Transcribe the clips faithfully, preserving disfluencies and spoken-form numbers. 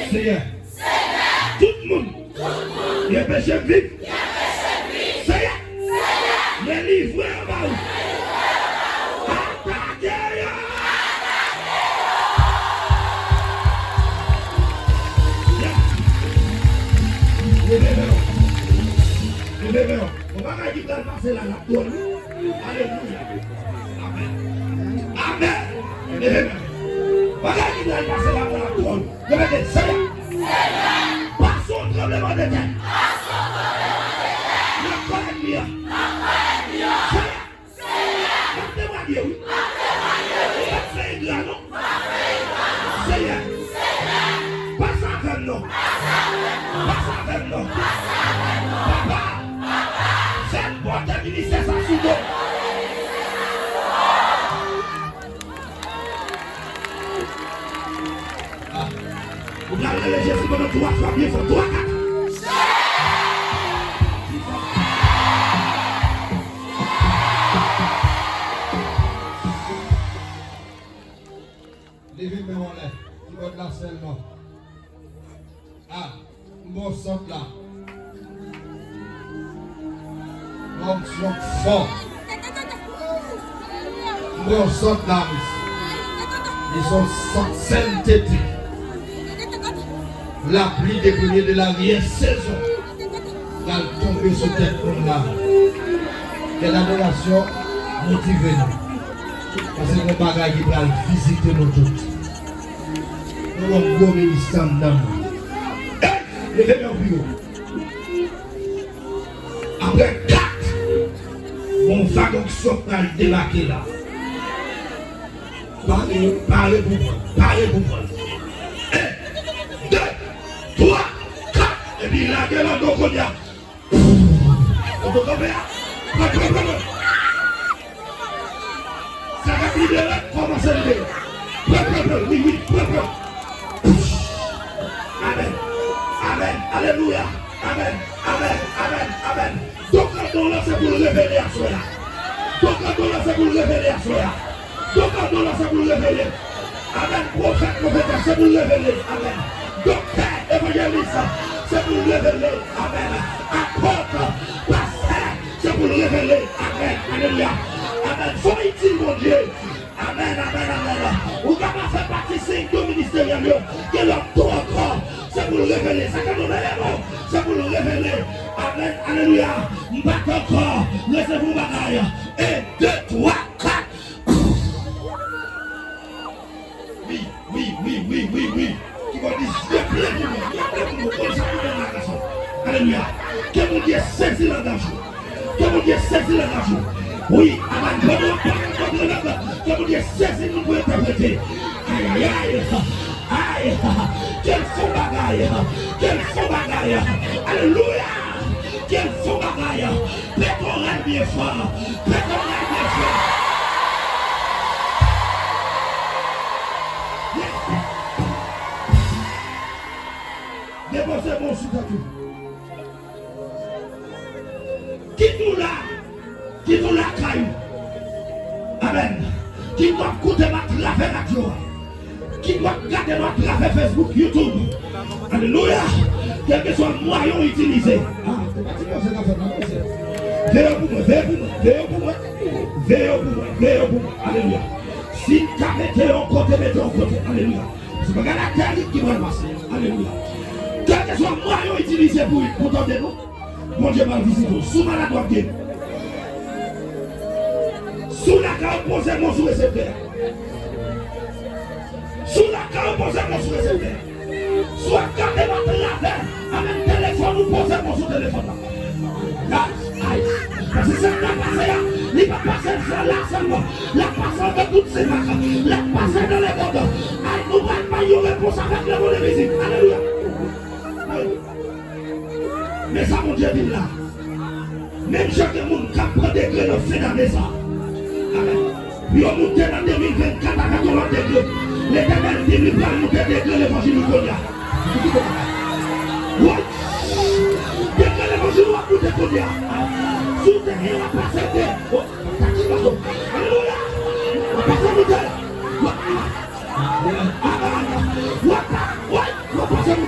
Senyè. Tout moun ki anpeche m viv. Senyè. Delivre yo ba ou. Atake yo. Leve men w. Leve men w. Yon bagay ki pral pase la, l ap dwòl, wi. Alelouya. Amèn. Amèn. Leve men w. Bagay ki pral pase la, l ap dwòl. Repete, Senyè. Pase yon tranblemanntè. Nan kò ènmi an. Senyè. M ap temwanye, wi. M ap fè egra, non. Senyè. Pase avè m, non. Pase avè m, non. Papa. Fè m pote ministè sa sou do. Ah. Ou pral rele Jezi pandan twa fwa byen fò. Twa, kat. Leve men w anlè. Kibòd la sèlman. Ah. M ba w sant la. Yon onksyon k fò. M ba w sant la, mesye. Li se yon sant sentetik. Lapli de premye de laryè sezon pral tonbe sou tèt moun la. Kèl adorasyon motive nou. Paske gen yon bagay ki pral vizite nou tout. Nou wè yon gwo ministè anndan nou. Ey! Leve men w pi wo. Apre kat, yon vag onksyon pral debake la. Pare, pare pou pran l, pare pou pran l. En, de, twa, kat, epi lage nan do kounye a. Ou te kanpe a? Pran, pran, pran, pran. Sa k ap libere, kòmanse libere. Pran, pran, pran, wi, wi, pran, pran. Amèn. Amèn. Alelouya. Amèn. Amèn. Amèn. Amèn. Don Kado lan se pou l revele aswè a. Don Kado lan se pou l revele aswè a. Don Kado lan se pou l revele. Amèn. Pwofèt, pwofetès, se pou l revele. Amèn. Doktè, evanjelis, se pou l revele. Amèn. Apot, pastè, se pou l revele. Amèn. Alelouya. Amèn. Fò itil Bondye. Amèn, amèn, amèn. Ou ka pa fè pati senk don ministeryèl yo. Gen lòt don ankò. Se pou l revele. Sa ka nou revele. Se pou l revele. Amèn. Alelouya. M bat ankò. Resevwa yon bagay. En, de, twa, kat. Wi, wi, wi, wi, wi, wi. Ki bon di zye plen pou mwen. Zye plen pou mwen. Konn sa pou mwen la gason. Alelouya. Ke Bondye sezi langaj ou. Ke Bondye sezi langaj ou. Wi, amèn. Pandan w ap pale, pandan w ap pale, ke Bondye sezi moun pou entèprete. Ayayay. Ay. Ke l fè yon bagay. Ke l fè yon bagay. Alelouya. Ke l fè yon bagay. Pete orèy byen fò. Pete orèy byen fò. Yes. Depoze men w sou tèt ou. Kit ou la. Kit ou lakay ou. Amèn. Kit w ap koute m atravè radyo a. Kit w ap gade m atravè Facebook, YouTube. Alelouya. Kèlkeswa mwayen w itilize. Ah, se pa ti koze n ap fè la, mesye. Veye pou mwen, veye pou mwen, veye pou mwen. Veye pou mwen, veye pou mwen. Alelouya. Si n ka mete yon kote, mete yon kote. Alelouya. Se pa gade atè ki pral pase. Alelouya. Kèlkeswa mwayen w itilize pou, pou tande nou, Bondye pral vizite w. Si w malad, w ap geri. Si w lakay ou, poze men w sou reseptè a. Si w lakay ou, poze men w sou reseptè a. Si w ap gade m atravè, amèn, telefòn ou, poze men w sou telefòn nan. Ay, ay. Paske sa k ap pase a, li pa pase la sèlman. L ap pase andan tout semak. L ap pase nan lemonn. Ay, nou pral bay yon repons avèk lemonn envizib. Alelouya. Men sa Bondye di m la. Menm jan gen moun k ap pran degre nan fen dane sa. Amèn. Pou yo moute nan de mil vennkat avèk yon lòt degre. Letènèl di m li pral moute degre levanjil ou kounye a. Woy! Degre levanjil ou ap moute kounye a. Si w te gen, w ap pase de. Oh, sa ki pase? Alelouya! W ap pase moute. W ap, amèn. W ap, woy! W ap pase moute.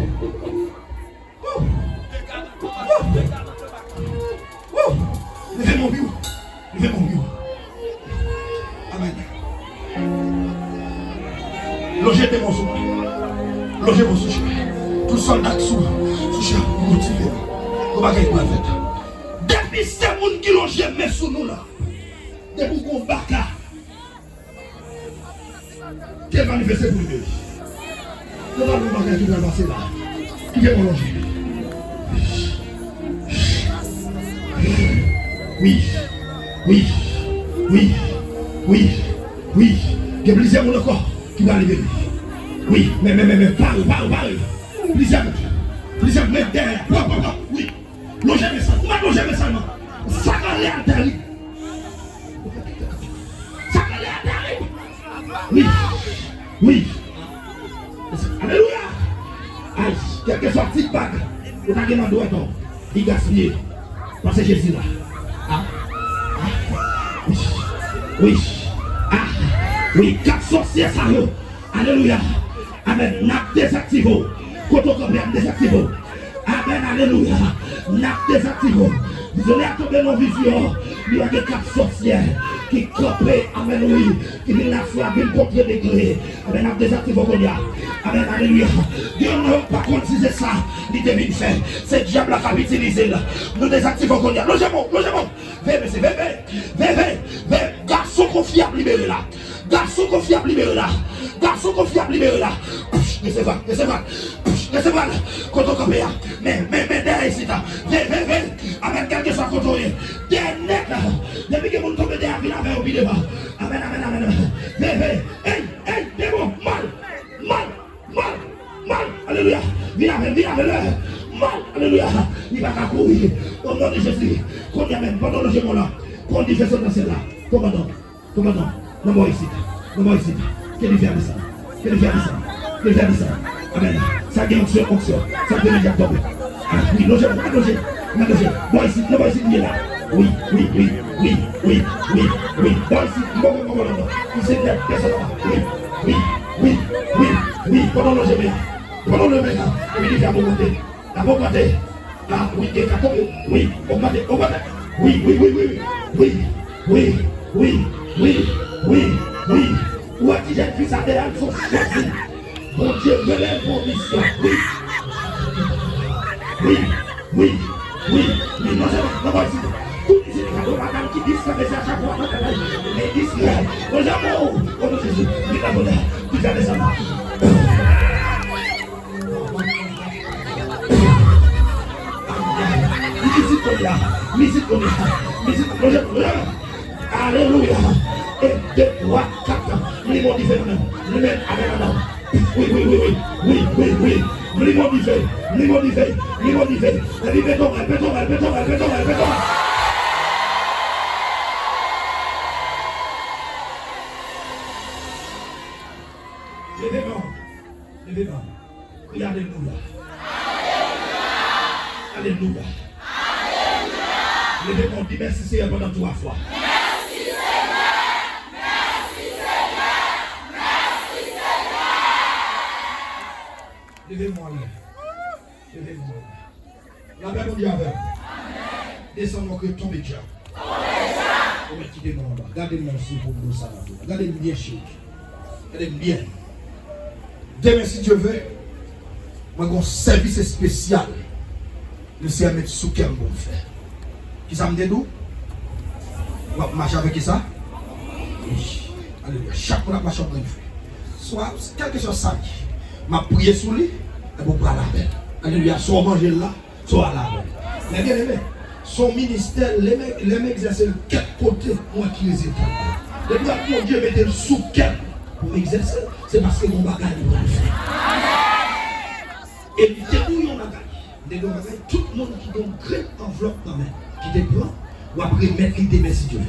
Woo! Woo! Woo! Leve men w pi wo. Leve men w pi wo. Amèn. Lonje men w sou mwen. Lonje men w sou chè. Tout sòlda k sou, sou chè, motive. Yon bagay pral fèt. Depi se moun ki lonje men sou nou la, depi w gon baka, ke l manifeste pou libere. Nou pale yon bagay ki pral pase la. Kite m lonje. Wi. Wi. Wi. Wi. Wi. Gen plizyè moun ankò ki pral libere. Wi. Men, men, men, men, pare, pare, pare. Plizyè moun. Plizyè moun. Men dèyè. Pran, pran, pran. Wi. Lonje men sa. Ou pa lonje men sèlman. Sa k anlè a tèrib. Sa k anlè a tèrib. Wi. Wi. Alelouya. Ay, kèlkeswa ti bag ou ta gen nan dwèt ou, li gaspiye. Pase Jezi la. Ah. Ah. Wi. Wi. Ah. Wi, kat sòsyè sa yo. Alelouya. Amèn. N ap dezaktive w. Kote w kanpe a, n dezaktive w. Amèn. Alelouya. N ap dezaktive w. Vizyon an tonbe nan vizyon. Li wè gen kat sòsyè ki kanpe. Amèn, wi. Ki vin aswa, vin kontre degre. Amèn. N ap dezaktive w kounye a. Amèn. Alelouya. Gen yon nan yo pa konn si se sa li te vin fè. Se dyab la k ap itilize l. Nou dezaktive w kounye a. Lonje men w, lonje men w. Veye, mesye, veye, veye, veye, veye, veye. Gason konfye ap libere la. Gason konfye ap libere la. Gason konfye ap libere la. Psh, resevwa l, resevwa l. Psh, resevwa l. Kote w kanpe a. Men, men, men dèyè isit la. Veye, veye, veye. Amèn, kèlkeswa kote w ye. Dèyè nèt la. Depi gen moun tonbe dèyè, vin avè yo pi devan. Amèn, amèn, amèn, amèn. Veye, veye. Ey, ey, demon, mal, mal. Mal, mal, alelouya. Vin avè l, vin avè l. Mal, alelouya. Li pa ka kouri. O non de Jezi. Kounye a menm, pandan w lonje men w la, komandan, komandan, komandan, nan bò isit. Nan bò isit. Ke li fè desann. Ke li fè desann. Ke li fè desann. Amèn. Sa gen onksyon, onksyon. Sa gen dyab tonbe. Ah, wi, lonje men w, lonje. Mwen lonje. Bò isit, nan bò isit m ye la. Wi, wi, wi, wi, wi, wi, wi. Bò isit, m poko konprann ankò. Isit nèt, desann anba. Wi, wi, wi, wi, wi. Pandan w lonje men an. Pandan w lonje men an. Epi li fè m ogmante. L ap ogmante. Ah, wi, e ka tonbe. Wi, ogmante, ogmante. Wi, wi, wi, wi, wi. Wi, wi, wi, wi, wi, wi. Ou wè ti jèn fi sa dèyè l, se yon chwazi. Bondye rele l pou yon misyon. Wi. Wi, wi, wi, wi. Non, se pa, non, pa isit. Tout isit, pa gen madanm ki distraye, se a chak fwa nan travay. Men distraye. Mwen janm ou, o non Jezi, li pa bonè. Li fè desann. Mizik kounye a, mizik kounye a, mizik kounye a. Alelouya. E de, twa, kat. Li modife nan men. Li met avè nan men. Wi, wi, wi, wi. Wi, wi, wi. Li modife. Li modife. Li modife. Epi beton, beton, beton, beton, beton. Leve men w. Leve men w. Kriye alelouya. Alelouya. Leve men w, di mèsi Seyè pandan twa fwa. Leve men w anlè. Leve men w anlè. Lapè Bondye avè w. Desann non, ke tonbe dyab. Ou mèt kite men w anba. Gade men w sou pou m do sa la tou. Gade m byen cheri. Gade m byen. Demen si Dye vle, mwen gen yon sèvis espesyal Lesenyè met sou kè m pou m fè. Kisa m te di w? W ap mache avèk kisa? Wi. Alelouya. Chak moun ap mache yon grenn fwi. Swa, kèlkeswa sa l ye, m ap priye sou li, epi w pral avè l. Alelouya. Swa w manje l la, swa w al avè l. Men byeneme, se yon ministè, lè m, lè m egzèse l kèk kote, m wè ki rezilta l ba. Depi w ap Bondye mete l sou kè m pou m egzèse l, se paske gen yon bagay li pral fè. E m te di w yon bagay. M te di w yon bagay, tout moun ki gen yon grenn anvlòp nan men, ki te pran, w ap remèt li demen si Dye vle.